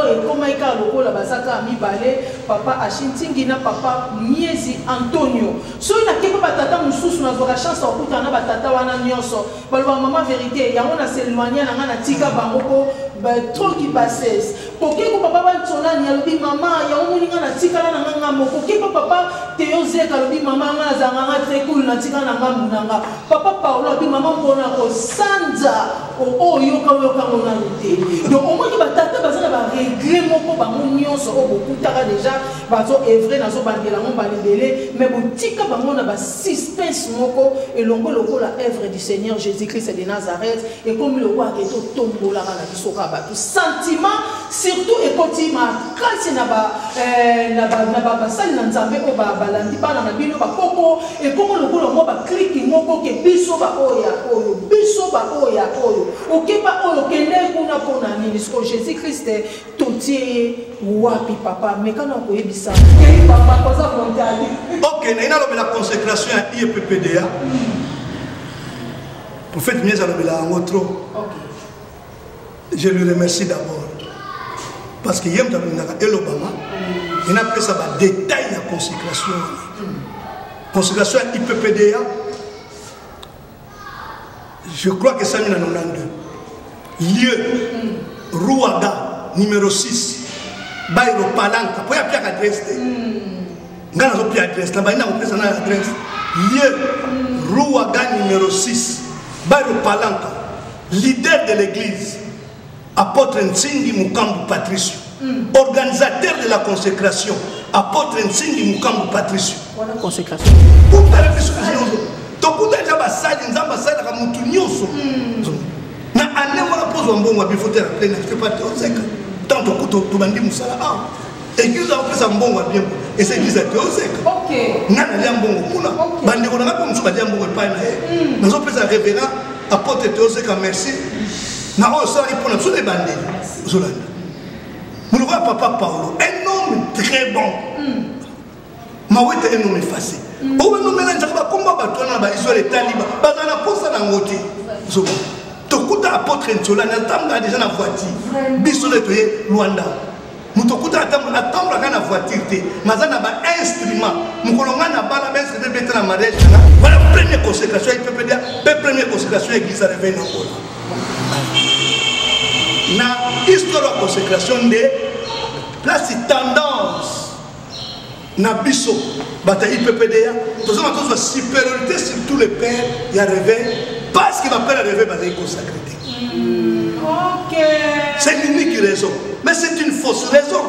Ekomaki kaka lokola baza kaka mibale, papa Ashi Ntingi na papa Miezi Antonio. Soki nake pa ba tata mosusu, nazwaka chance ya kokutana na ba tata wana nionso, balobaka mama verite, yango na s'eloigna na nga, natika bango po ba trop ki bassesse. Koke ko papa ba Nsolani alobi mama, yango omoni nga natikala na nga nga moko. Oke pa papa Theo Zeka alobi mama, nga nazalaka nga très cool, natikala na ngambu na nga. Papa Paolo alobi mama pona kosanza. Oyo oyoka oyoka ngo nanu te. Donc omoni ba tata baza na ba regret moko bango nyonso oyo bokutaka deja bazo evre nazo bandela ngo mbala ebele mais botika bango na ba suspense moko elongo lokola œuvre du Seigneur Jésus-Christ de Nazareth ekomi lokola ke totombolaka na biso kaka bato sentiment surtout ekoti makasi na ba eh, na ba na ba basali na Nzambe oyo balandi bana na bino bakoko Ekoma lokola mwa ba clique moko ke biso ba oyo ya oyo, biso ba oyo ya oyo. Okeba oyo okendeki kuna mpo na nini? Sikoyo Jesus Christ totie ye wapi papa? Meka na koyebisa. Kei papa koza montagne. Ok, naye nalobela consécration ya IEPPDA. Prophète Miez alobela yango trop. Ok. Je lui remercie d'abord parce que ye moto alingaka elobama ye napesa badetail ya consécration wana. Consécration ya IPPDA, je crois que esali na 92, lieu Ruaga numéro 6, bairo Palanka, mpo ya piaka adresse te. Ngai nazopia adresse na bandi na kopesa na adresse, lieu Ruaga numéro 6, bairo Palanka, leader de l'église apôtre Nsingi Mukambu Patricio, organisateur de la consécration apôtre Nsingi Mukambu Patricio. Wana consécration. Kutana biso nyonso tokuta deja basali Nzambe asalaka mutu nyonso na année wana mpo ozwa mbongo ya bifo te na plein na pas te ozeka tant tokuta tobandi mosala awa église akopesa mbongo ya bien eza église ya te ozeka nga nalia mbongo kuna bandeko na nga mpe mosusu balia mbongo epai na ye. Nazopesa révérend apôtre te ozeka merci na oyo osalaki mpona biso na ebandeli. Ozolanda moloko ya papa Paulo, un homme très bon. Mawete, un homme effacé. Oyo banomelanjaka bakomba bato wana na bahistoire etali bazala na posa na yango te. Ozomona tokuta apôtre Nsolani atambulaka deja na voiture, biso nde toye Lwanda. Moto okuta atambolaka na voiture te, maza na bainstrument. Mokolo ngai na bala bainstrument ebeta na mariage nanga wana, première consécration ya IPPDA mpe première consécration ya église ya réveil na Angola. Na histoire ya consécration nde place tendance na biso bato ya IPPDA tozonga tozwa supériorité sur tous les pères ya réveil, parce que bapère ya réveil bazali consacré te. C'est l'unique raison, mais c'est une fausse raison,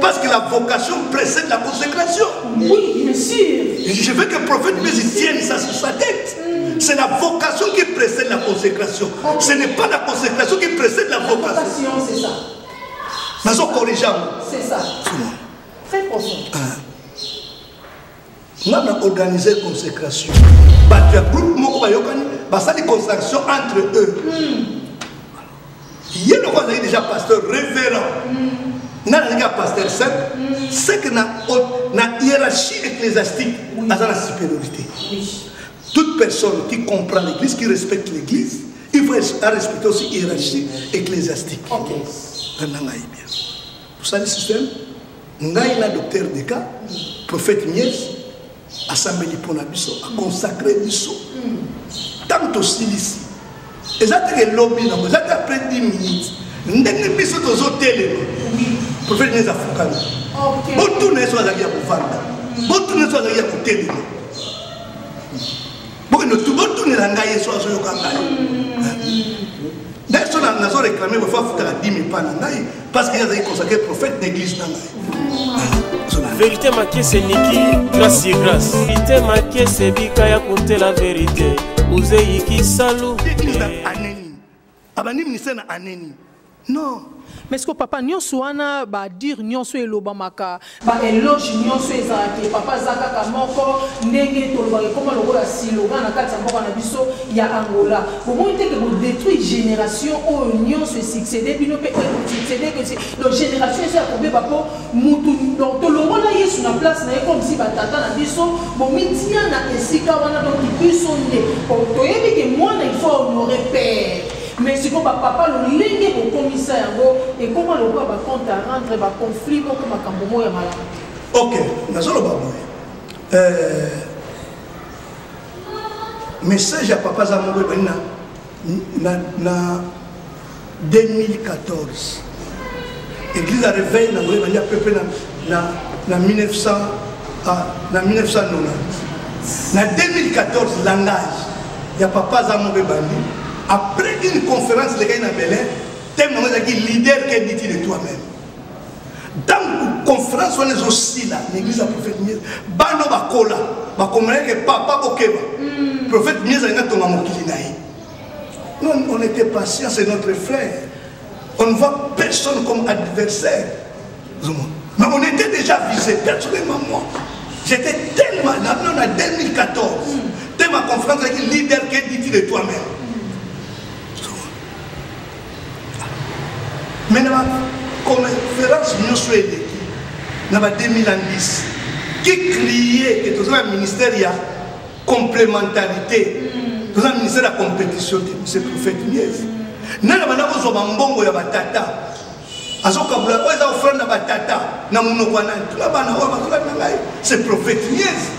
parce que la vocation précède la consécration. Oui, bien sûr. Je veux que le prophète Messi tienne ça sur sa tête. C'est la vocation qui précède la consécration. Ce n'est pas la consécration qui précède la vocation. La vocation, c'est ça. Nazo corriger. C'est ça. Très profond. Nga na organiser consécration. Bato ya groupe moko bayokani, basali consécration entre eux. Ye loko azali déjà pasteur révérend. Nga nazalaki ya pasteur simple. C'est que na hiérarchie ecclésiastique, aza na supériorité. Toute personne qui comprend l'église, qui respecte l'église, il faut respecter aussi hiérarchie ecclésiastique. Nga ngai bien. Tosali système, ngai na docteur Deka, prophète Miez asambeli mpo na biso, aconsacre biso. Ntango tosilisi, eza teke elobi nango, eza te après 10 minutes ndenge biso tozotelema, prophète Miez afukami. Botuna ye so azalaki ya kovanda, botuna ye so azalaki ya kotelema, bokende botunela ngai ye so azoyoka ngai. Ngai so nazo réclame bofo afutaka 10 000 pa na ngai, parce que ye azalaki consacré prophète d'église na ngai. Vérité makese niki grâce sur grâce. Vérité makese bika ya kontela vérité uzei kisalu. Église na aneni abandi ministère na aneni non. Mais ce que papa nyonso wana badire nyonso elobamaka, baeloge nyonso ezalaki, papa aza kaka moko ndenge tolobaka ekoma lokola silogan na kati ya mboka na biso ya Angola. Bomoni te ke bodétruire génération oyo nyonso esuccédé bino mpe oyo ekosuccédé, donc génération eza ya kobeba mpo mutu donc tolongola Yesu na place na ye, comme si batata na biso bomitia na esika wana. Donc biso nde toyebi ke mwana il faut honorer père. Mais sikoyo bapapa, lolenge bokomisa yango, ekoma lokola bacompte à rendre, baconflit moko, makambo moko ya malamu te. Ok, nazoloba boye, message ya papa aza moko ebandi na 2014, église ya réveil na Angola ebandi à peu près na 1900, ah, na 1990. Na 2014, langage ya papa aza moko ebandi après une conférence lekaki na Belin. Thème nango ezalaki "Leader, que dis-tu de toi-même?" Ntango conférence wana ezosila na église ya prophète Miez, bana bakola bakomonaki papa bokeba, prophète Miez alingi atonga mokili na ye. Non, on était patient, c'est notre frère, on ne voit personne comme adversaire, mais on était déjà visé. Personnellement, moi, j'étais tellement na na 2014 te ma conférence ezalaki "Leader, que dis-tu de toi-même?" Mais na baconférence nyonso eleki na ba 2010, qui criait que toza na ministère ya complémentarité, toza na ministère ya compétition te, c'est prophète Miez. Nani banda kozwa bambongo ya batata, azokabula oyo eza offrande na batata na monoko ya nani? Tuna bana oyo bazolanda ngai, c'est prophète Miez.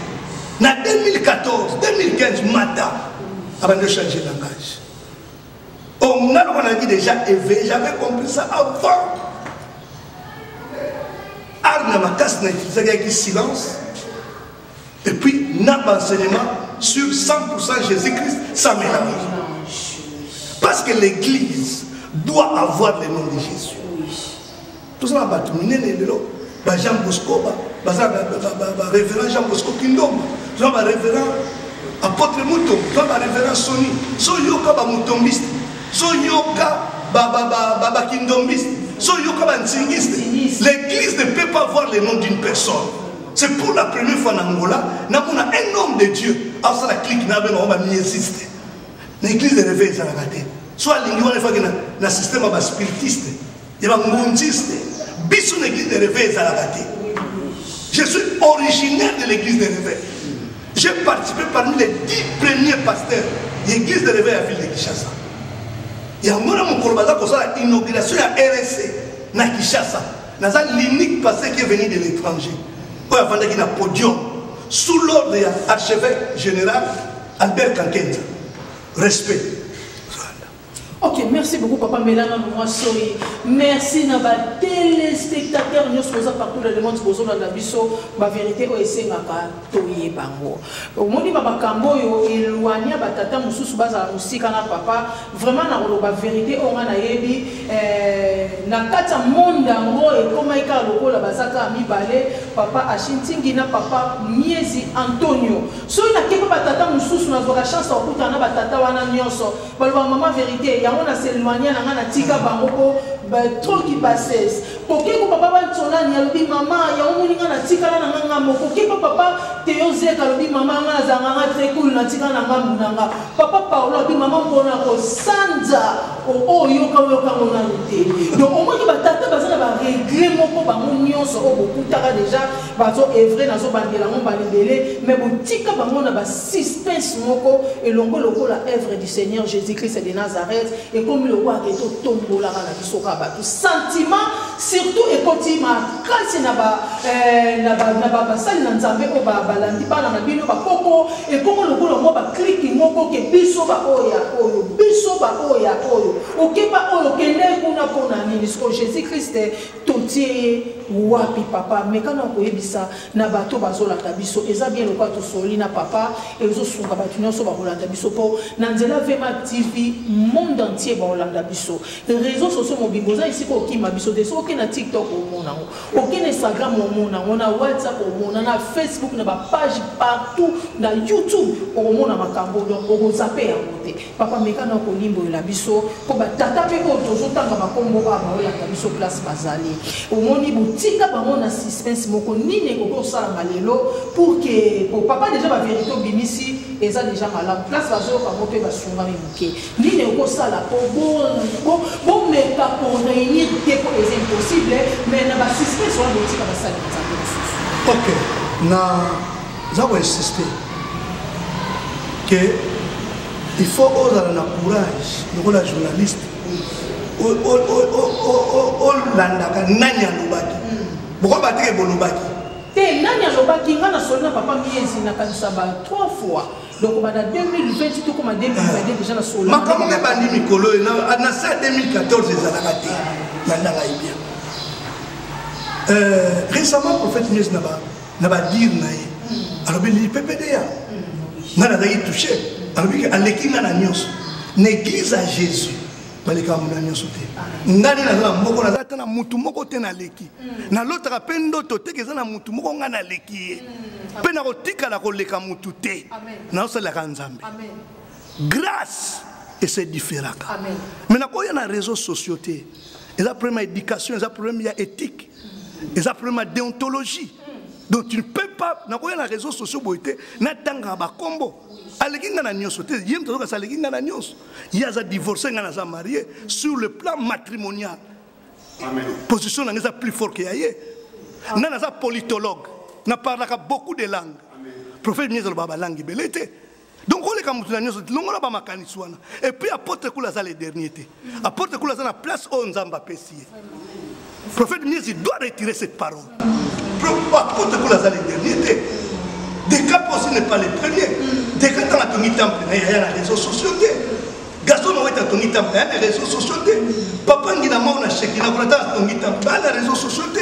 Na 2014, 2015, mata abandi ochange langage. Oh, nga loko nazalaki déjà éveillé, j'avais compris ça avant. Arme na makasi na utilisaki yaki silence et puis na baenseignement sur 100% Jésus-Christ sans mélange, parce que l'église doit avoir le nom de Jésus. Toza na bato minene lelo, ba Jean Bosco, baza barévérend Jean Bosco Kindomba, toza barévérend apôtre Mutombo, toza barévérend Soni. So yoka bamutombiste, so yoka bakindombiste, so yoka bantsingiste. L'église ne peut pas voir le nom d'une personne. C'est pour la première fois na Angola namona un homme de Dieu asala clique na benga bamiesiste. Na église de réveil ezalaka te. So alingi wana, efaki na système ya baspiritiste, ya bangunziste. Biso na église de réveil ezalaka te. Je suis originaire de l'église de réveil. J'ai participé parmi les 10 premiers pasteurs ya église de réveil ya ville de Kinshasa. Yango na mokolo baza kosala inauguration ya RSC na Kinshasa, naza l'unique pasteur qui est venu de l'étranger oyo avandaki na podium sous l'ordre ya archevêque général Albert Kankenza. Respect. Ok, merci beaucoup, papa Melanga Mwasoyi. Merci na ba téléspectateurs nyonso boza partout dans le monde, bozolanda biso, ba vérité oyo esengaka toyeba yango. Omoni ba makambo oyo éloigna batata mosusu bazala mosika na papa. Vraiment, na koloba vérité oyo nga nayebi, na kati ya monde yango ekomaki kaka lokola baza kaka mibale, papa Ashintingi na papa Miezi Antonio. Soki nakei mpe batata mosusu, nazwaka chance ya kokutana na batata wana nyonso, balobaka: "Mama vérité, yango na s'éloigna na ngai, natika bango mpo trop ki bassesse." Kokeko papa Bansolani alobi: "Mama, yango moni ngai natikala na nga nga moko." Kepa papa Teo Zeka alobi: "Mama, nga nazalanga nga très cool, natikala na ngambu na nga." Papa Paulo alobi: "Mama, mpona kosanza oyo yoka oyokango nanu te." Donc omoni batata baza na baregret moko, bango nyonso oyo bokutaka déjà bazo œuvrer, nazobandela yango mbala ebele, mais botika bango na basuspense moko elongo lokola œuvre du Seigneur Jésus Christ de Nazareth ekomi lokola ke totombolaka na biso kaka bato. Sentiment surtout ekoti makasi na basali na Nzambe oyo balandi bana na bino bakoko. Ekoma lokola mwa baclique moko ke biso baoyo ya oyo, biso baoyo ya oyo, okeba oyo okende kuna mpona nini? Siko Jésus Christ totie ye wapi? Papa, mekana koyebisa na bato bazolanda biso. Eza bien lokola tosoli na papa, ezosunga bato nyonso bakolanda biso, mpo na nzela Vema TV, monde entier bakolanda biso, réseau sociaux mobimba. Oza esika okima biso te. Soki oke na TikTok, omona yango, oke na Instagram, omona yango, na WhatsApp omona, na Facebook, na bapage partout, na YouTube okomona makambo. Donc okozape yango te. Papa, mekana kolimbolela biso mpo batata mpe oyo tozotanga bakombo oyo baolanda biso place bazali, omoni botika bango na suspense moko. Nini ekoki kosalama lelo pour que po papa déjà bavérité obimisi eza déjà malamu, place bazoyoka yango mpe basungami moke? Nini ekosala po bomeka koréunir te, po eza impossible, mais na basuspense wana botika basali Nzambe mosusu? Ok, na za koinsiste ke Il faut ozala na courage lokola journaliste, olandaka nani alobaki. Bokoki bateke bolobaki te. Nani alobaki? Nga nasoli na papa Miezi, nakanisa ba 3 fois, donc banda 2020 tokoma 2022 déjà na solo. Makambo ngo ebandi mikolo oyo. Na sa 2014 ezalaka te. Landa ngai bien. Récemment, prophète Miezi na badire na ye alobi lipepede nga nazalaki touché. Alobi ke aleki nga na nyonso na église ya Jésus. Balekaka mona nyonso te. Nga nde naza na moko, naza ata na mutu moko te naleki. Nalotaka mpe ndoto teke eza na mutu moko nga naleki ye, mpe nakotikala koleka mutu te. Nazosalelaka Nzambe, grâce ese différaka. Mais nakoya na réseaux sociaux te. Eza problème ya éducation, eza problème ya éthique, eza problème ya déontologie. Donc tu ne peux pas, nakoya na réseaux sociaux boye te, natangaka bakombo. Aleki nga na nyonso te. Ye moto azokasa aleki nga na nyonso. Ye aza divorcé, nga naza marié. Sur le plan matrimonial, position na nga eza plus fort ke ya ye. Nga naza politologue, naparlaka beaucoup de langues. Prophète Miezi alobaka balangue ebele te. Donc oleka moto na nyonso, longola bamakanisi wana. Et puis apôtre Kula aza le dernier te. Apôtre Kula aza na place oyo Nzambe apesi ye. Prophète Miezi doit retirer cette parole. Apôtre Kula aza le dernier te. Deka aussi n'est pas le premier. Deka, ntango atongi temple na ye, aya na réseaux sociaux te. Gaston Mawete atongi temple, aya na réseaux sociaux te. Papa Ngina Mao na Shekina kuna, ntango atongi temple, aya na réseaux sociaux te.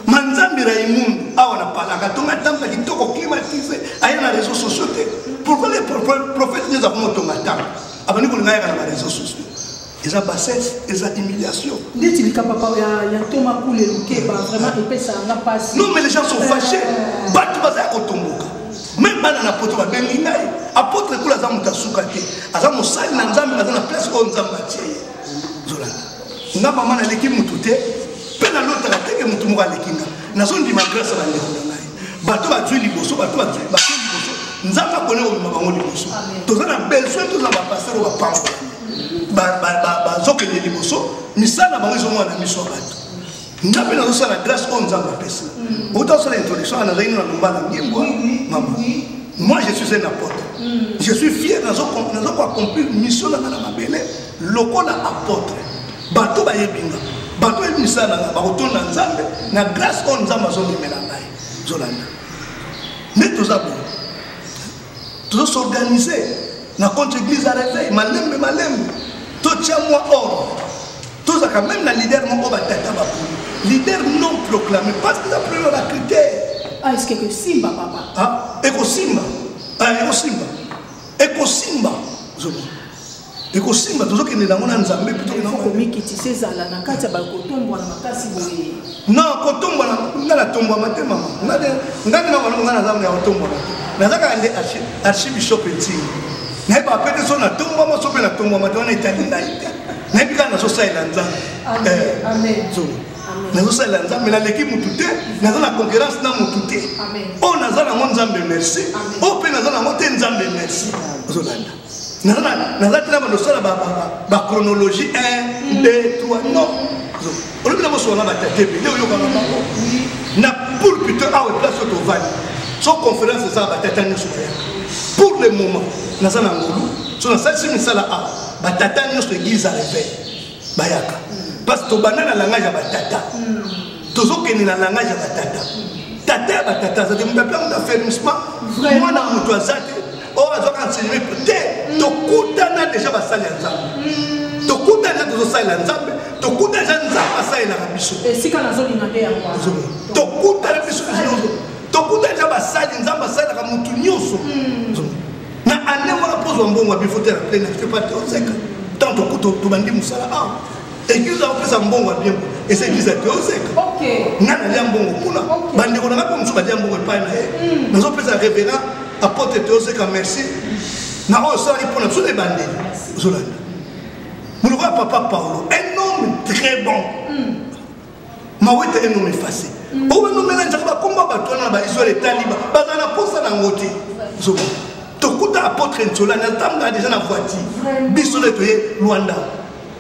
Manzambi Raimundu awa na Palaka atonga temple ya kitoko, climatisé, aya na réseaux sociaux te. Pourquoi les prophètes nyonso akomotonga temple, abandi kolinga ayaka na baréseaux sociaux? Eza bassesse, eza humiliation. Ndeti likambo ya Ntoma Kule Lukeba, vraiment epesaka nga mpasi. Non, mais les gens sont fâchés. Bato baza ya kotomboka, même bana na poto babengi ngai. Apôtre Kula aza moto asuka te, aza mosali na Nzambe, aza na place oyo Nzambe atie ye. Zolanda nga, mama, naleki motu te, mpe nalotaka teke motu moko aleki nga. Nazondima grâce ya bandeko na ngai, bato bazwi liboso, bato bazwi bake liboso. Nzambe akoni komema bango liboso. Toza na besoin, toza na bapasteur oyo bapambolami, bazokende liboso, misala na bango ezomona na miso ya bato. Nga mpe nazosala grâce oyo Nzambe apesi. Outa osala introduction wana, nazali na lombala ngimbwa. Mama, moi je suis un apôtre, je suis fier. Nazokoaccomplir mission na nga na mabele lokola apôtre. Bato bayebi nga, bato bayebi misala na nga, bakotonda Nzambe na grâce oyo Nzambe azomemela ngai. Zolanda nde toza boye, tozos'organiser na contre église ya réveil. Malembe malembe totia mwa ordre. Tozalaka même na leader moko, batata baponi leader non proclamé, parce que eza problème ya bacritère. Ah, est ce que ekosimba, papa? Ah, ekosimba. Ah, ekosimba, ekosimba, ozomona ekosimba. Tozokende nango na Nzambe mpe tokende nango. Komikitisa ezala na kati ya bakotombwana makasi boye. Non, kotombwana, nga natombwama te, mama. Nga nde na nga naza ya kotombwama te. Naza kaka nde archibishop Ntingi. Nayebaka mpe te so natombwama, so mpe natombwama te, wana etali ngai te. Nayebi kaka nazosalela Nzambe, nazosalela Nzambe. Naleki mutu te, naza na concurrence na mutu te. Oyo naza nango, Nzambe merci. Oyo mpe naza nango te, Nzambe merci. Ozolanda, naza te na bandosala bachronologie 1, 2, 3, non. Olobi na bosola na batata ebele, oyokaka bango na pulpite awa, place oyo tovandi. So conférence ezaka, batata nyonso bayaka. Pour le moment naza na ngolu, so nasalisi misala awa, batata nyonso église ya réveil bayaka, parce que tobanda na langage ya batata, tozokende na langage ya batata. Tata ya batata aza te, moto apia moto affermissement, mwana moto aza te oyo azwaka enseignement te. Tokutana déjà basali ya Nzambe, tokutana deja, tozosalela Nzambe, tokutana deja, Nzambe asalelaka biso. Esika nazolinga nde yango wana. Tokutana biso, tokutana deja basali, Nzambe asalelaka motu nyonso. Na année wana, mpo ozwa mbongo ya bifo te na plein te pa te, ozeka. Ntango tobandi mosala awa, église akopesa mbongo ya bien, eza église ya te, ozeka. Nga nalia mbongo kuna, bandeko na nga mpe mosusu balia mbongo epai na ye. Nazopesa révérend apôtre te, ozeka merci na oyo osalaki mpona biso na ebandeli. Ozolanda moloko ya papa Paulo, un homme très bon. Mawete, un homme effacé. Oyo banomelanzaka bakomba bato wana na bahistoire etali, bazala na posa nango te. Ozomona, tokuta apôtre Nsolani atambolaka déjà na voiture. Biso nde toye Lwanda,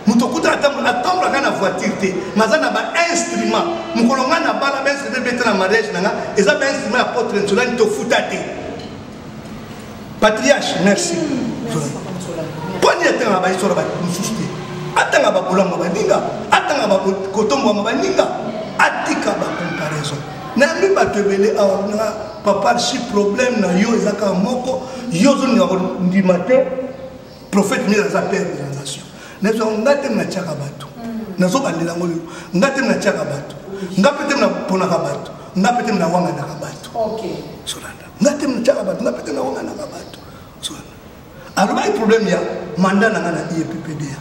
moto okuta atambolaka na voiture te, mais aza na bainstrument. Mokolo ngai na bala, bainstrument ebeta na mariage na nga, eza bainstrument ya apôtre Nsolani, tofuta te. Patriarche, merci. Merci, papa Nsolani. Mpo nini atangaka bahistoire ya bato mosusu te? Atanga babolamu ya baninga, atanga kotombwama baninga, atika bacomparaison. Nayambi bato ebele awa na papa si problème na yo eza kaka moko, yo ozolinga kondima te prophète mire aza père de la nation. Nazwa nga te natiaka bato, nazobandela yango lelo, nga te natiaka bato, nga mpe te naponaka bato, nga mpe te nawanganaka bato. Solanda, nga te natiaka bato, nga mpe te nawanganaka bato. Solanda. Alobaki problème ya mandat na nga na IEPPDA.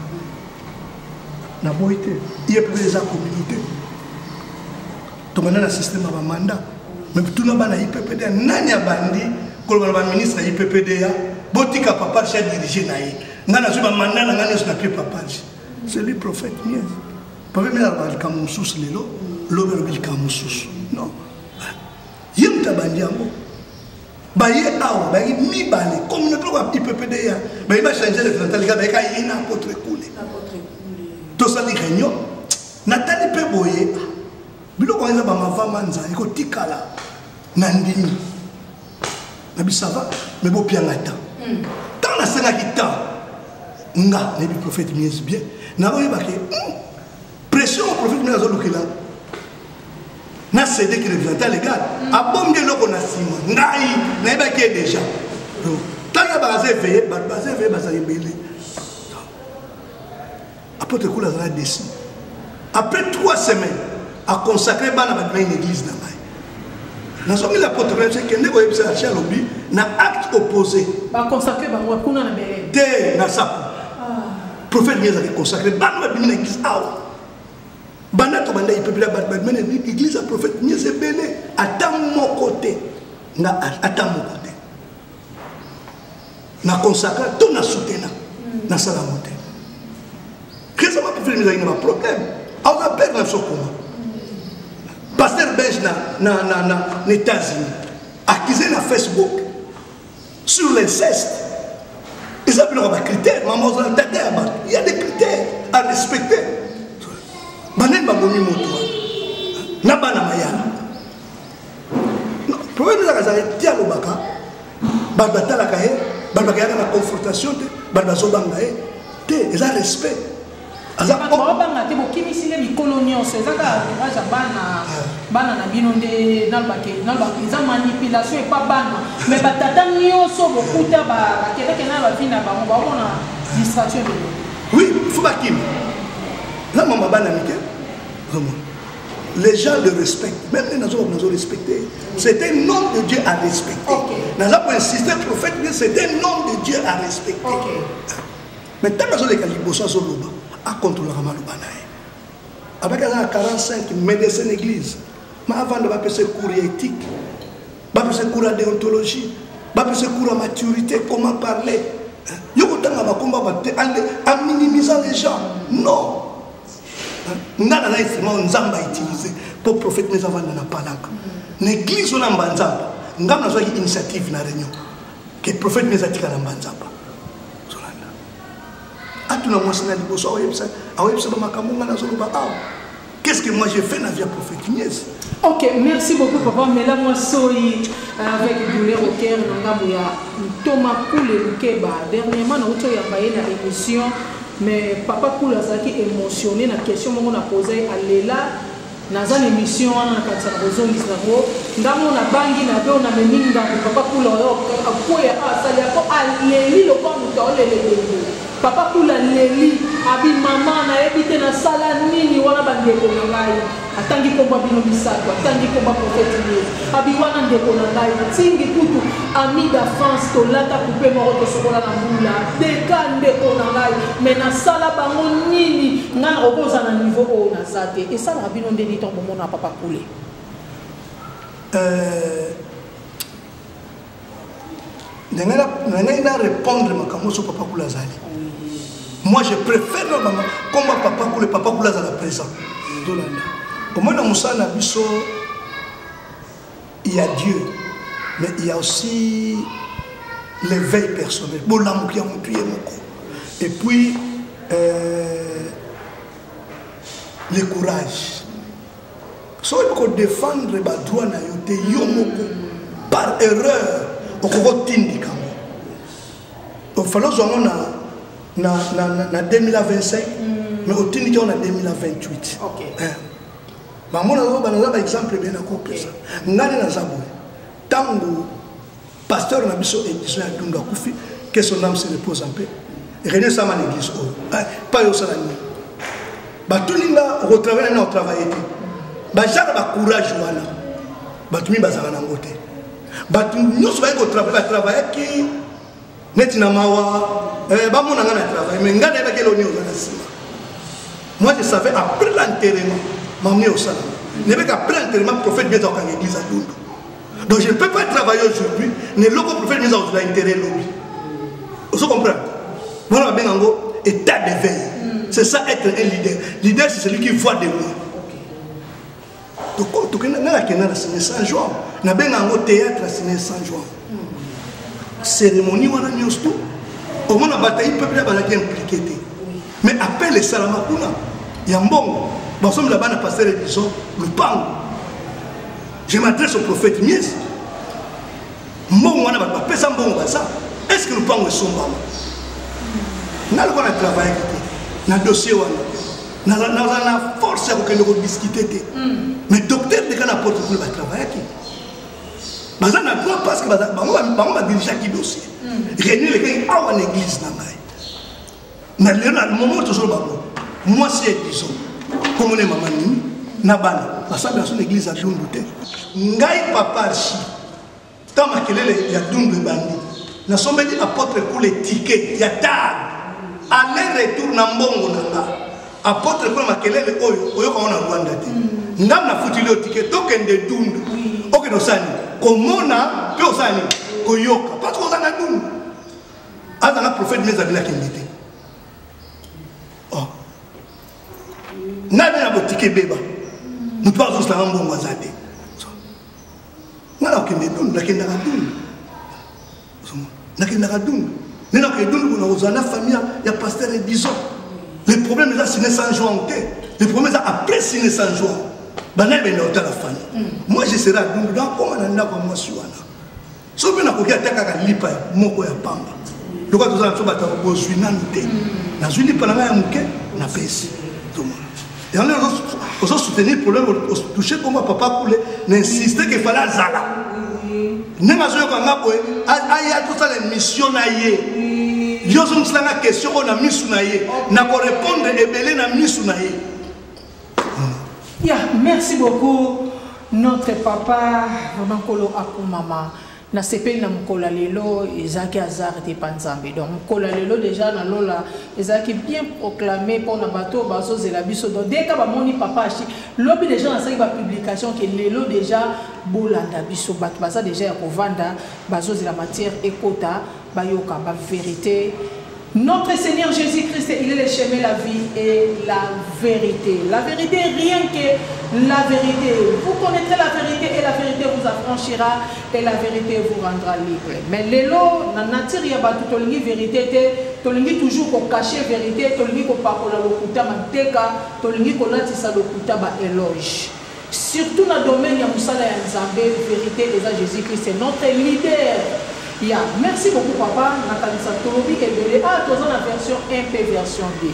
Naboyi te. IEPPDA eza communauté. Tobanda na système ya ba mandat. Mais tuna bana IPPDA nani abandi koloba na ba ministre ya IPPDA botika papa Archi dirige na ye. Nga nazwi ba mandat na nga nyonso na pie papa Archi. C'est lui prophète Miez. Prophète Miez alobaka likambo mosusu lelo, lobi alobi likambo mosusu. Non. Ye moto abandi yango. Baye awa bayaki mibale communauté lokola IPPDA baye ba changer représentant leka bayaka ye na apôtre Kule. Tosali réunion natali mpe boye biloko wana eza bamava manza ekotikala na ndimi na bisava me bopianga temps ntango nasengaki temps nga nayebi prophète Miez bien nakoyebake pression prophète Miez azolukela na cede ki représentant légal abombi eloko na nsima ngai nayebaki ye déjà. Donc ntango baza éveillé, bato baza éveillé, baza ebele. Apôtre Kula azala déçu. Après 3 semaines aconsacré bana bandimaki na église na ngai. Nazongeli apôtre Kula, kende koyebisa Archi alobi na acte opposé. Baconsacré bango kuna na Belem? Te, na sapo. Prophète mi azalaki consacré bana babimi na église awa. Banda tobanda ipepela, bato babimi na église ya prophète Miez ebele, ata moko te nga, ata moko te na consacra to na soutena, nasala yango te. Récemment prophète Miez azalaki na baproblème, aoza père na biso koma pasteur belge na États-Unis, accusé na Facebook sur l'inceste. Eza biloko ya bacritère, mama ozala tata ya bato, il y a des critères à respecter. Banani babomi moto wana na bana mayala? Problème ezaka azala ti alobaka, bato batalaka ye, bato bakeyaka na confrontation te, bato bazobanga ye te, eza respect. Aza bato baobanga te, bokimisi nde mikolo nyonso, eza kaka entourage ya bana na bino nde nalobake eza manipulation epa bana. Mais batata nyonso bokuta bakendeke na bavi na bango, baomona distraction ebele. Oui, faut bakima na mama bana mike. Vraiment, les gens le respectent, même les nazo nazo respecter. C'est un homme de Dieu à respecter. Naza pour insister, prophète, mais c'est un homme de Dieu à respecter. Mais ntango azoleka liboso, azoloba, akontrolaka maloba na ye. Abaki aza na 45 médecin église ma avanda, bapesa cours ya éthique, bapesa cours ya déontologie, bapesa cours ya maturité, comment parler. Yo kotanga bakomba bato te en minimisant les gens, non. Nga naza instrument Nzambe autiliser mpo prophète Miez avanda na palanka na église wana Mbanzamba. Nga nazwaki initiative na réunion ke prophète Miez atika na Mbanzamba. Zolanda, atuna mwasi na liboso, aoyebisa bamakambo nga nazoloba awa. Qu'est-ce que moi j'ai fait na vie ya prophète Miez? Ok, merci beaucoup papa. Mela mwa soyi avec douleur au cœur na ngambo ya Ntoma Kule Lukeba. Dernièrement nauti oyamba ye na émission, mais papa Kule azalaki émotionné na question moko na posa ye, alela. Naza na émission wana na kanisa na kozongisa yango ngambo nabangi na be namemi ngambo papa Kule oyo akweya asali ako aleli lokwa moto aolela ebembe. Papa Kule aleli, abi: "Mama, nayebi te nasala nini wana bandeko na ngai." Atangi nkombo bino misato, atangi nkombo prophète Miez, abi wana ndeko na ngai Ntingi kutu, ami d'enfance, tolata coupe moko, tosokola na mbula deka, ndeko na ngai, me nasala bango nini? Ngai nakoki na niveau oyo naza te. Esalaka bino ndeni ntango bomona papa Kule? Na ngai na répondre makambo so papa Kule azali, moi je préfère na komba papa Kule, papa Kule azala présent. Tolanda omona mosala na biso, il y a Dieu, mais il y a aussi l'éveil personnel, bolamuki ya motu ye moko, et puis le courage. Soki kodéfendre badroit na yo te yo moko, par erreur okoki otindika ngo. Ofale ozwa ngo na na, na, na, na 2025 mais otindiki yango na 2028. Eh. Bango nazoba naza baexemple ebele nakopesa. Ngai nde naza boye, ntango pasteur na biso Edison ya Dundu akufi, que son âme se repose en paix, réunion esalama na église oyo pa yo osala nini? Batuni nga okotravaille na otravaille te. Bajara bacourage wana bato mingi bazalaka nango te. Bato nyonso baye kotravaille, batravaillaki neti na mawa, bamona nga na travail, mais nga nayebaki eloko nini oza na nsima. Moi, je savais après l'enterrement mamie osalama, nayebaki après l'enterrement prophète bieza okanga église ya Dundu. Donc je ne peux pas travailler aujourd'hui ne loko prophète bieza kozwa intérêt lobi. Ozo comprendre? Wana babenga yango état d'éveil. C'est ça être un leader. Leader, c'est celui qui voit de loin. Tokenda, nga nakenda na ciné Saint Jean, nabenga yango théâtre ya ciné Saint Jean. Cérémonie wana nyonso tu omona bato ya peuple bazalaki impliqué te, mais appel esalama kuna ya mbongo basombela bana pasteur Edison lupango. Je m'adresse au prophète Mies, mbongo wana bato bapesa mbongo baza, est ce que lupango esombama? Nga lokola na travaillaki te na dossier wana, naza na force ya kokende kodiskute te. Mais docteur deka na porte kuna batravaillaki, baza na droit parce que bango badirigeaki dossier. Réunion elekaki awa na église na ngai na lelo na moment tozoloba bo mwasi ya Edison komona mama nini na bana basambela so na église ya Dundu te. Ngai papa Archi, ntango makelele ya Dundu ebandi, nasombeli apôtre Kule ticket ya tard aller retour na mbongo na nga. Apôtre Kule, makelele oyo oyoka ngo na Rwanda te, ngam nafutili yo ticket, tokende Dundu, okende osala nini? Komona mpe osala nini? Koyoka, parce que oza na Dundu. Azanga prophète mais abilakende te. Oh. Nani na botike ebeba, moto azosala mbongo aza te. Nga nakokende Dundu, nakendaka Dundu, nakendaka Dundu nde nakokende Dundu mpona kozala na famille ya pasteur Edison. Le problème eza sine Saint Jean te, le problème eza après sine Saint Jean, banani benda kotala famille. Moi, je serai à Dundu, nakoma na ndako ya mwasi wana, soki mpe nakoki ata kaka lipa moko ya pamba, lokola toza na biso bato ya bozwi nanu te, nazwi lipa na ngai ya moke, napesi. Tomona yango ozo soutenir problème, otouche komba papa Kule na insiste ke fale azala ndenge azoyoka nga boye, aya tosala émission na ye. Yo ozongisela nga question oyo na misu na ye, nakorépondre ebele na misu na ye. Ya, merci beaucoup notre papa, vraiment Nkolo akumama. Nasepeli na mokolo ya lelo, ezalaki hasard te pa Nzambe. Donc mokolo ya lelo déjà na lola ezalaki bien proclamé mpona bato oyo bazozela biso. Donc dès ka bamoni papa Ashi lobi, déjà nasalaki bapublication ke lelo déjà bolanda biso, bato baza déjà ya kovanda, bazozela matière ekota, bayoka bavérité. Notre Seigneur Jésus-Christ, il est le chemin, la vie et la vérité. La vérité, rien que la vérité. Vous connaîtrez la vérité et la vérité vous affranchira et la vérité vous rendra libre. Mais lelo, na nature ya bato tolingi vérité te, tolingi toujours ko cacher vérité, tolingi ko pakola lokuta manteka, tolingi kolatisa lokuta ba éloge. Surtout na domaine ya mosala ya Nzambe, vérité eza Jésus-Christ, c'est notre leader. Ya, merci beaucoup papa, nakanisa tolobi ebele. Ah, toza na version 1 mpe version 2.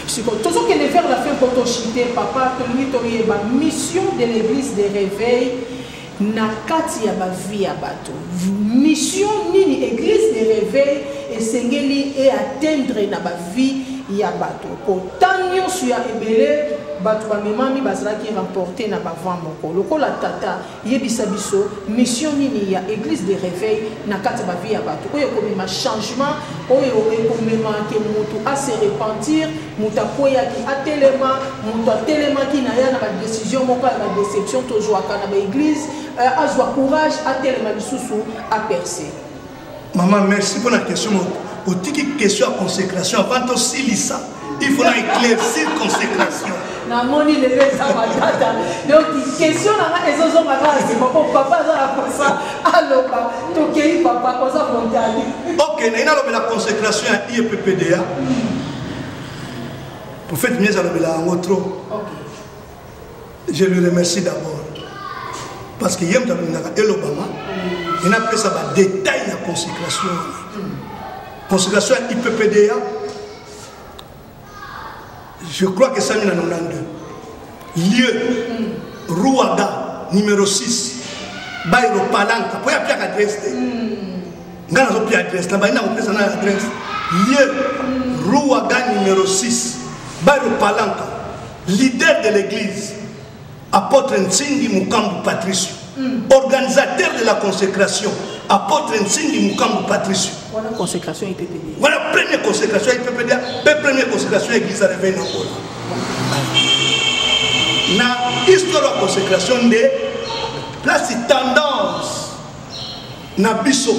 Sikoyo tozokende vers la fin mpo tochite papa, tolingi toyeba mission de l'église de réveil na kati ya bavie ya bato. Mission nini église de réveil esengeli e atteindre na bavie ya bato? Po tant nyonso ya ebele bato bamemami bazalaki remporte na bavent moko lokola tata, yebisa biso mission nini ya église de réveil na kati ya bavie ya bato, oyo ekomema changement, oyo ekomema ke motu ase repentir, moto akweyaki atelema, moto atelemaki na ya na badécision moko ya badéception tozwaka na baéglise, azwa courage atelema lisusu, aperce. Mama, merci pour la question. Otiki question ya consécration avant tosilisa, il faut na éclaircir consécration. Namoni lelo eza matata, donc question na nga ezozonga kaka nsima po papa aza na posa aloba. Tokei papa, oza montani. Ok, naye nalobela consécration ya IEPPDA. Prophète Mies alobela yango trop. Je lui remercie d'abord parce que ye moto alingaka elobama, ye napesa badetail ya consécration wana. Consécration ya IPPDA. Je crois que ça na 92. Lieu mm. Ruaga numéro 6. Bairro Palanca. Po ya piaka adresse te. Mm. Nga nazo pia adresse na baina kopesa na adresse. Lieu mm. Ruaga numéro 6. Bairro Palanca. Leader de l'église. Apôtre Nsingi Mukambu Patricio. Mm. Organisateur de la consécration. Apôtre Nsingi Mukambu Patricio. Voilà consécration IPPD. Voilà première consécration IPPD, première consécration Église à réveil Angola. Na histoire ya consécration nde place tendance na biso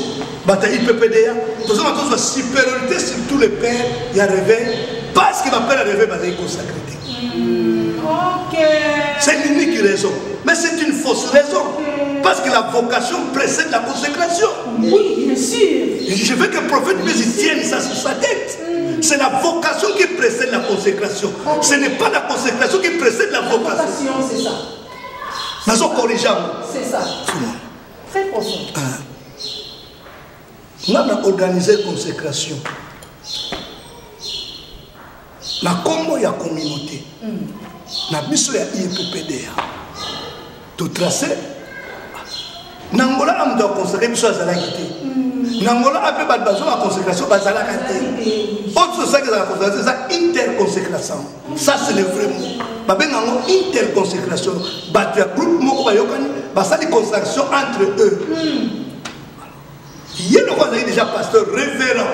bato ya IPPDA tozonga tozwa supériorité sur tous les pères ya réveil parce que bapère ya réveil bazali consacré te. C'est l'unique raison, mais c'est une fausse raison parce que la vocation précède la consécration. Oui, bien sûr. Je veux que le prophète Messi tienne ça sur sa tête. C'est la vocation qui précède la consécration. Ce n'est pas la consécration qui précède la vocation. Vocation, c'est ça. Nazo corriger. C'est ça. Très profond. Ah. Nga na organiser consécration na kombo ya communauté na biso ya IEPPDA totrace na Angola na moto akonsacre biso azalaki te. Na Angola ape bato bazwa baconsécration bazalaka te. Oyo biso tosalaki ezalaka consécration, eza interconsécration. Ça, c'est le vrai mot. Babenga yango interconsécration. Bato ya groupe moko bayokani, basali consécration entre eux. Ye loko azalaki déjà pasteur révérend,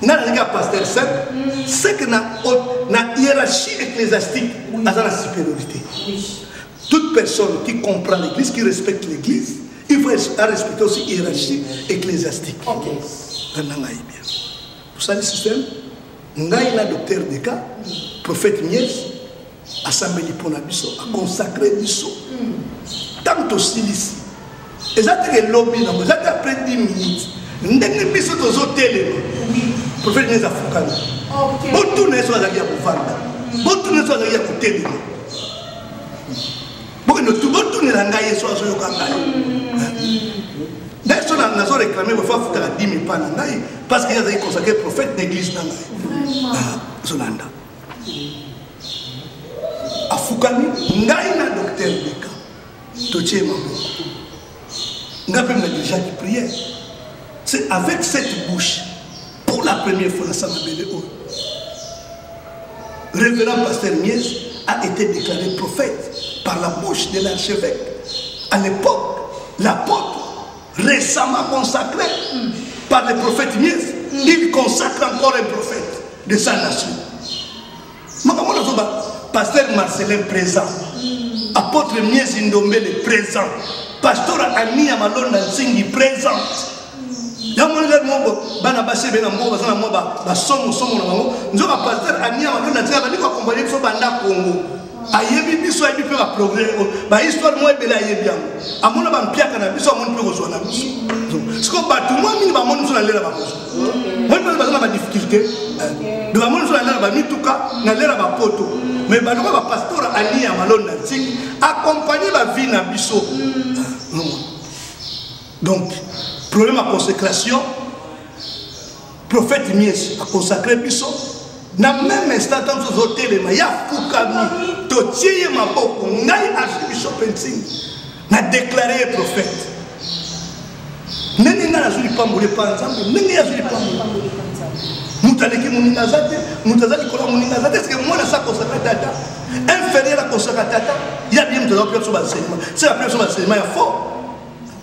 nga nazalaki ya pasteur simple. C'est que na hiérarchie ecclésiastique aza na supériorité. Toute personne qui comprend l'église, qui respecte l'église, il faut respecter aussi hiérarchie ecclésiastique. Landa ngai bien. Tosali système, ngai na docteur Deka, prophète Mies asambeli mpo na biso, aconsacre biso. Ntango tosilisi, eza te elobi nango, eza te après 10 minutes ndenge biso tozotelema, prophète Mies afukami. Botuna ye so azalaki ya kovanda, botuna ye so azalaki ya kotelema, bokende botunela ngai ye so azoyoka ngai. Ngai so nazo réclame bafo afutaka 10 000 pa na ngai parce que ye azalaki consacré prophète d'église na ngai. Ozolanda, afukami, ngai na docteur Beka totie maboko, ngai mpe na dirigeaki prière. C'est avec cette bouche, pour la première fois na sa mabele oyo, révérend pasteur Mies a été déclaré prophète par la bouche de l'archevêque. À l'époque, l'apôtre récemment consacré par le prophète Mies, il consacre encore un prophète de sa nation. Makambo nazoba, pasteur Marcelin présent, apôtre Mies Ndombele présent, pasteur Ania Malonda Nsingi présente. Yango lelo moko bana basi ebele na moko baza na mwa basomosomo na bango. Nzoka pasteur Ania Malonda Nsingi abandi koakompagne biso banda Congo, ayebi biso, ayebi mpe baprogrès, bahistoire mwa ebele ayebi yango, amona bampiaka na biso, amoni mpe kozwa na biso. Sikoyo bato mwa mingi bamoni biso na lela, bakozwa moni mpe baza na badifficulté. Donc bamoni biso na lela bamituka, na lela bapoto, mais baluka bapasteur Ania Malonda Nsingi accompagne bavie na biso. Donc problème ya consécration, prophète Mies aconsacré biso na même instant. Ntango biso ozotelema, ya fukami, totie ye maboko, ngai archibishop Nsingi na déclaré ye prophète. Ndenge ngai nazwi lipamboli epa Nzambe, ndenge ye azwi lipamboli, moto aleki moninga aza te, moto aza likolo ya moninga aza te. Seke mwana asa consacré tata, inférieur akonsaka tata ya bien. Moto aza kopesa biso baenseignement, se apesa biso baenseignement ya fort.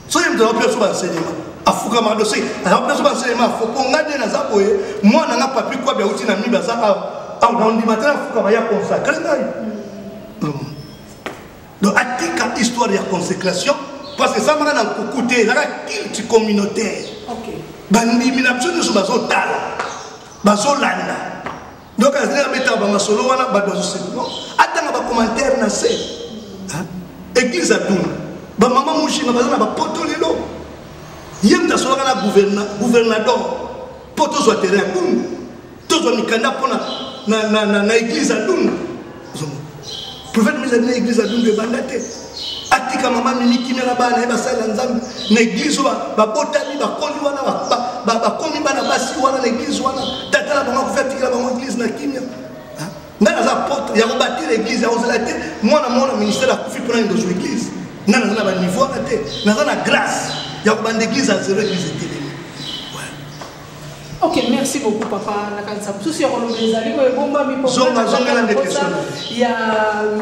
Soki moto aza kopesa biso baenseignement, afukamaka dossier, aza kopesa biso baenseignement ya faux. Mpo ngai nde naza boye, mwana nga Papi Kwabi auti na mibi, aza awa awa, na ondima te nafukama ya consacré ngai. Donc atika histoire ya consécration parce que esamaka na nkuku te, ezalaka culte communautaire. Bandimi na biso nyonso bazotala, bazolanda. Donc azali abetaka bamasolo wana, bato bazoseka. Non, atanga bacommentaire na se. Église atuna bamama Mushinga baza na bapoto lelo. Ye moto asolaka na gouvernador mpo tozwa terrain ya Dundu, tozwa mikanda mpo na église ya Dundu. Prophète Mies na église ya Dundu ebanda te. Atika mama Mimi kimia na bana ye, basalela Nzambe na église oyo babotami, bakoli wana, bakomi bana basi wana na église wana. Tata na bango akufi, atikela bango église na kimia. Ngai naza apôtre ya kobatela église, ya kozala te mwana mwana ministère akufi mpona nini kozwa église. Ngai naza na baniveau wana te, naza na grâce ya kobanda église ya zero, église etelemi. Ok, merci beaucoup papa. Nakanisa mosusu ya koloba ezali oyo ebombami mpo Zonga, zongela nde question. ya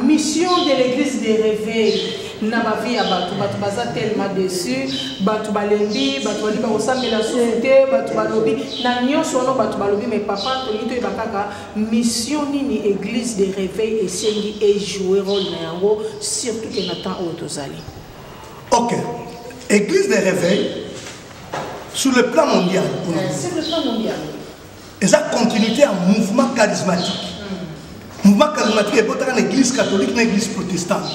mission de l'église de réveil na bavie ya bato. Bato baza tellement déçu, bato balembi, bato bali bakosambela susu te, bato balobi na nyonso wana, bato balobi. Mais papa, tolingi toyeba kaka mission nini église de réveil esengi ejouer rôle na yango, surtout ke na temps oyo tozali. Ok, église de réveil sur le plan mondial, Sur le plan mondial, eza continuité ya mouvement charismatique. Mouvement charismatique ebotaka na église catholique, na église protestante.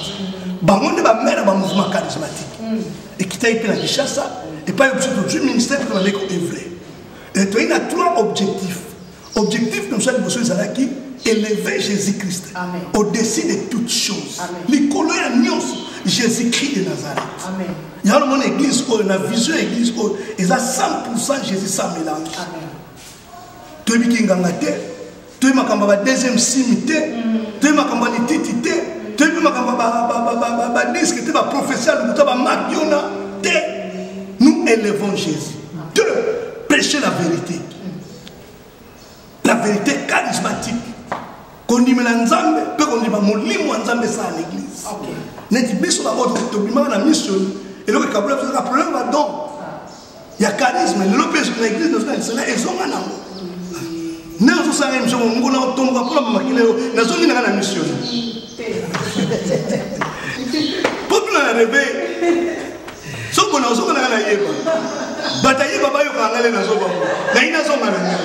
Bango nde bamère ya bamouvement charismatique. Ekitaki mpe na Kinshasa epai biso tozwi ministère mpe tobandaki koœuvrer. Toyei na trois objectifs. Objectif na biso ya liboso ezalaki élever Jésus-Christ Amen. au-dessus de toutes choses. Amen. Likolo ya nyonso, Jésus-Christ de Nazareth. Amen. Yango namona église oyo, na vision ya église oyo eza 100 Jésus sans mélange. Amen. Toyebi kinganga te, toyebi makambo ya ba deuxième simi te, toyebi makambo ya lititi te, toyebi makambo ya badisque te, baprophétie ya lokuta, bamakiona te. Nous élevons Jésus. Deux, prêcher la vérité, la vérité charismatique, kondimela Nzambe mpe kondima molimo ya Nzambe esala na église. Neti biso bango tobimaka na mission, eloko ekabola biso kaka problème badon ya charisme. Lelo mpe na église nazo na lisana ezonga nango nde ozosala émission mongo na otomboka mpona mamakila yo nazongi nanga na mission mpo tuna na réveil. Soko nazonga nanga nayeba, bato ayeba bayokaka ngai le nazobango nayi nazonga na ngai.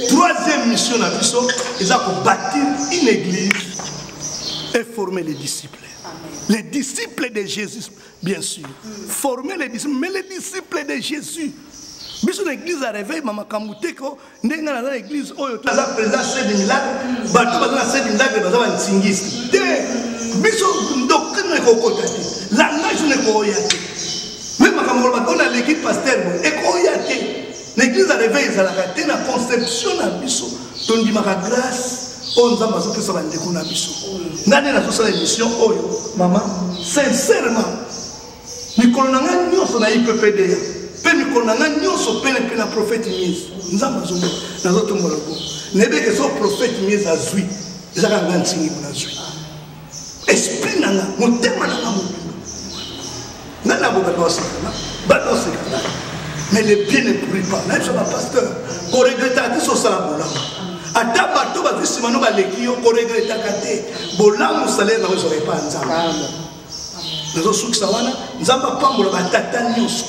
Troisième mission na biso eza kobâtir une église et former les disciples. Les disciples de Jésus, bien sûr. Former les disciples, mais les disciples de Jésus. Biso na église ya réveil, mamakambo te ko ndenge ngai naza na église oyo, naza président Sede Milagre, bato baza na Sede Milagre baza bantingiste te. Biso doctrine ekokota te, langage no ekoya te, me makambo koloba oyo naleki pasteur boye ekoya te. Na église ya réveil ezalaka te. Na conception na biso, tondimaka grâce oyo Nzambe azopesa bandeko na biso. Ngai nde nazosala émission oyo, mama, sincèrement, mikolo na ngai nyonso na IPPDA mpe mikolo na ngai nyonso pene mpe na prophète Mise, Nzambe azomona nazotombola bongo. Nayebeke so prophète Mise azwi, ezaka ngai ntingi mo nazwi esprit na nga, motema na nga mobimba. Ngai na bo bato baosekana, bato baosekana, mais le bien ne pourrit pas. Nayebi so bapasteur koregretaka te. So osala bolamu, ata bato bazwi nsima no baleki yo, koregretaka te. Bolamu, salaire nango ezwaka epa ya Nzambe. Nazosukisa wana. Nzambe apambola batata nyonso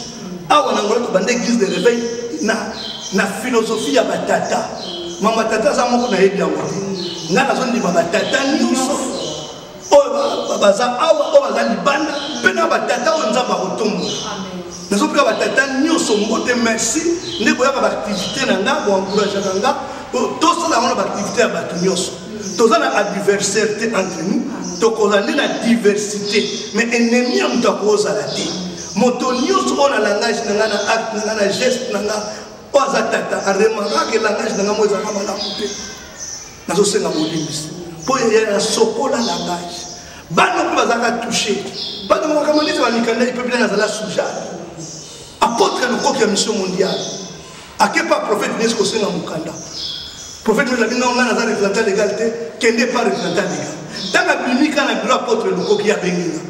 awa na Ngola. Tobanda église de réveil na philosophie ya batata. Mama tata aza moko, nayebi yango te. Ngai nazondima batata nyonso oyo baza awa, oyo baza libanda mpe na batata oyo Nzambe akotombola. Nazopeka batata nyonso mbote. Merci nde boyaka baactivité na nga, boencourageaka nga. Tosala yango na baactivité ya bato nyonso. Toza na adversaire te entre nous, tokozala nde na diversité, mais ennemi ya moto akozala te. Moto nyonso oyo na langage na nga, na acte na nga, na geste na nga, oyo aza tata aremarkake langage na nga mo ezalaka malamu te, nazosenga bolimbisi mpo ya nasokola langage. Bana mpe bazalaka touché, bana makambo neti bamikanda ipepele. Nazala sujade apôtre Lukoki ya mission mondiale, ake pa prophète Nesi kosenga mokanda. Prophète Nesi abi: "Non, ngai naza représentant légal te, kende pa représentant légal." Ntango abimi ka na bureau, apôtre Lukoki abengi nga: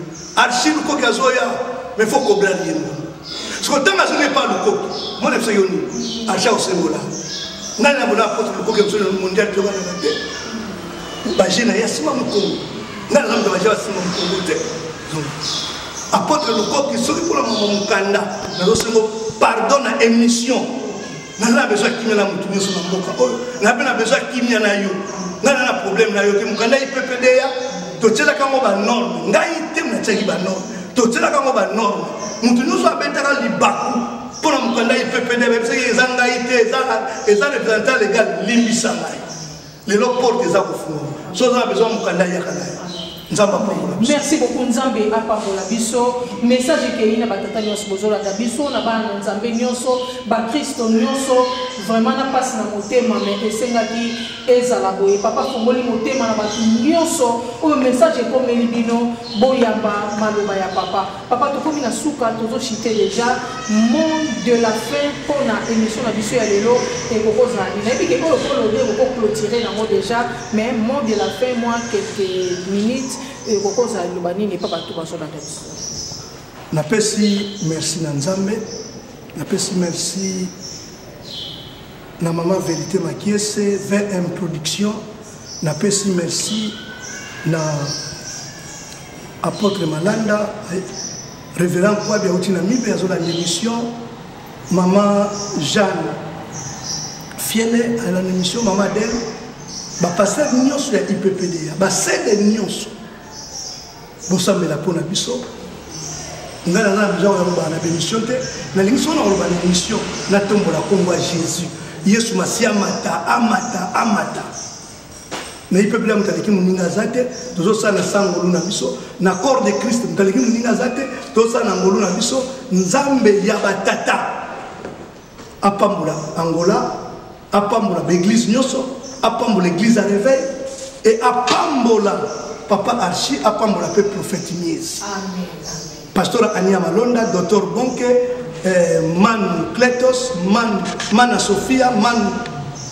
"Archi Lukoki azoya, mais faut kobrali ye mbongo." Siko ntango azongi epa Lukoki, mona biso yo nini, archi akosengola ngai na bona apôtre Lukoki ya mission mondiale tokanaka te. Baje na ye asima mokongo, ngai naza moto baje basima mokongo te. Apôtre Lukoki, soki mpona mama mokanda, nazosengo pardon na émission. Naza na besoin ya kimia na motu nyonso na mboka oyo, na mpe na besoin ya kimia na yo. Ngai na problème na yo te. Mokanda IPPDA, totielaka yango banorme. Ngai te natiaki banorme, totielaka yango banorme. Motu nyonso abetaka libaku mpo na mokanda IPPDA, bayebisaki eza ngai te, eza représentant légal. Limbisa ngai. Lelo porte eza kofungama. So oza na besoin mokanda, yaka na yo. Nzambe apambola biso. Merci beaucoup, Nzambe apambola biso. Message ekei na batata nyonso bozolanda biso, na bana na Nzambe nyonso, bakristo nyonso. Vraiment na mpasi na motema, mais esengaki ezala boye. Papa afongoli motema na bato nyonso oyo message ekomeli bino, boyamba maloba ya papa. Papa, tokomi na suka, tozochite déjà mot de la fin mpo na émission na biso ya lelo ekokozala nini? Nayebi ke oyo kolobi ekokoclôturer nango déjà, mais mot de la fin, moi quelques minutes, ekokozala liloba nini epa bato bazolanda biso? Napesi merci na Nzambe, napesi merci na mama Vérité Makiese, VM Production, napesi merci na apôtre Malanda, révérend Kwabi auti na Mibe azolanda émission, mama Jeanne Fiele alanda émission, mama Adèle, bapasteur nyonso ya IPPDA, basede nyonso, bosambela mpo na biso. Ngai naza na besoin ya koloba na bémission te, nalingi soki na koloba na émission natombola nkombo ya Jésus. Yesu Masiya amata, amata, amata. Na IPPDA moto aleki moninga aza te, tozosala na sangolu na biso na corps de Christ, moto aleki moninga aza te, tozosala na ngolu na biso. Nzambe ya batata apambola Angola, apambola baeglise nyonso, apambola église ya réveil, et apambola papa Archi, apambola mpe prophète Miezi, pasteur Ania Malonda, docteur Bonke, Manu Kletos, Mana Sofia, Manu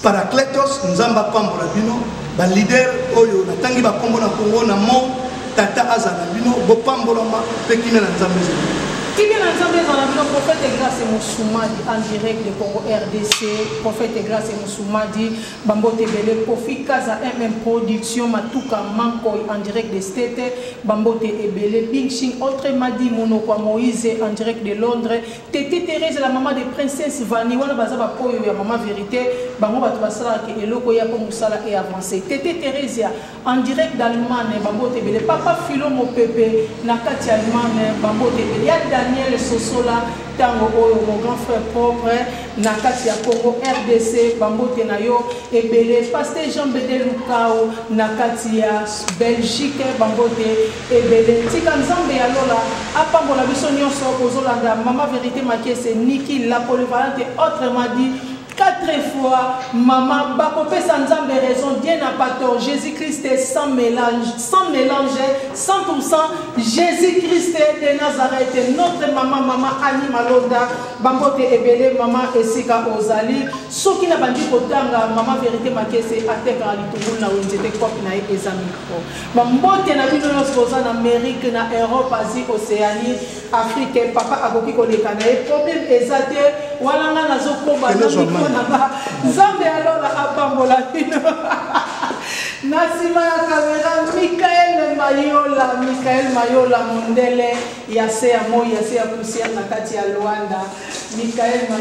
Paracletos. Nzambe apambola bino balider oyo natangi bakombo na Kongo na monde. Tata azala na bino, bopambolama mpe kimia na Nzambe ezali. Kimia na Nzambe ezala na bino. Prophète Grâce Musumadi en direct de Congo RDC. Prophète Grâce Musumadi, bambote ebele. Kofi Kaza MM Production, Matuka Mankoy en direct de State, bambote ebele. Bing Ching autrement dit Monokwa Moïse en direct de Londres. Tete Thérèse, la maman de Princesse Vani, wana baza ba poyo ya maman vérité, bango bato basalaka ke eloko ya po mosala e avancé. Tete Thérèse en direct d'Allemagne, bambote ebele. Papa Philo Mopepe na kati ya Allemagne, bambote ebele. Ya Daniel Sosola ntango oyo, mon grand frère propre na kati ya Congo RDC, bambote na yo ebele. Pasteur Jean Bede Lukao na kati ya Belgique, bambote ebele. Tika Nzambe ya lola apambola biso nyonso kozolanda mama Vérité Makiese, Niki la polyvalente, autrement dit quatre fois mama. Bakopesa Nzambe raison, Dieu n'a pas tort. Jésus Christ est sans mélange, sans mélange, 100% Jésus Christ de Nazareth. Notre maman, mama Annie Malonda, bambote ebele mama esika ozali. Soki na bandi kotanga, mama Vérité Makese atekaka litungulu na wenze te, kopi na ye eza micro. Bambote na bino nyonso boza na Amérique, na Europe, Asie, Océanie, Afrique. Papa akoki koleka na ye, problème eza te. Wana nga nazokoba na micro na nga. Nzambe alola apambola bino. Na nsima ya kamera, Mikael Mayola, Mikael Mayola, mondele ya se ya moi ya se ya poussière na kati ya Luanda. Mikael Mayola.